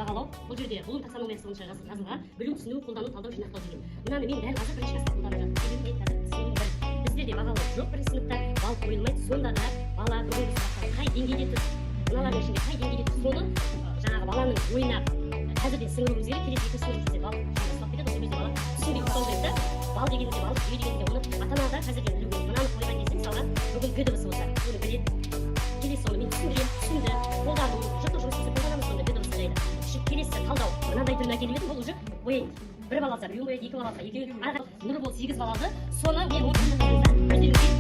Бағалау. Бұл жерде Блум таксономиясы бойынша жазылған: білу, түсіну, қолдану, талдау, жинақтау деген. Мынаны мен дәл қазір бірінші класста қолданып жатырмын, себебі мен қазір түсінігім бір. Біздерде бағалау жоқ, бірінші сыныпта балл қойылмайды. Сонда да бала бүгінгі сабақта қай деңгейде тұр, мыналардың ішінде қай деңгейде тұр, соны жаңағы баланың ойына қазірден сіңіруіміз керек. Келесі екінші сынып бізде балл басталып кетеді. Сол кезде бала түсінбей қалу керек та. Балл дегенде, балл жүйе дегенде, оны ата ана да қазірден білу керек. Мынаны қойған кезде, мысалға, бүгін г дыбысы болса, оны біледі. Келесі оны мен түсіндіремін, түсінді. Қолдану, жаттығу жұмыс істесе, қолданамыз сонда г дыбысы жайлы. Келесі талдау, мынандай түрін әкеліп едім. Бұл уже бояйды: бір бал алса, біреуін бояйды, екі бал алса, екеуін. Ары қарай Нұрбол 8 балл алды. Соны мен өздеріңізге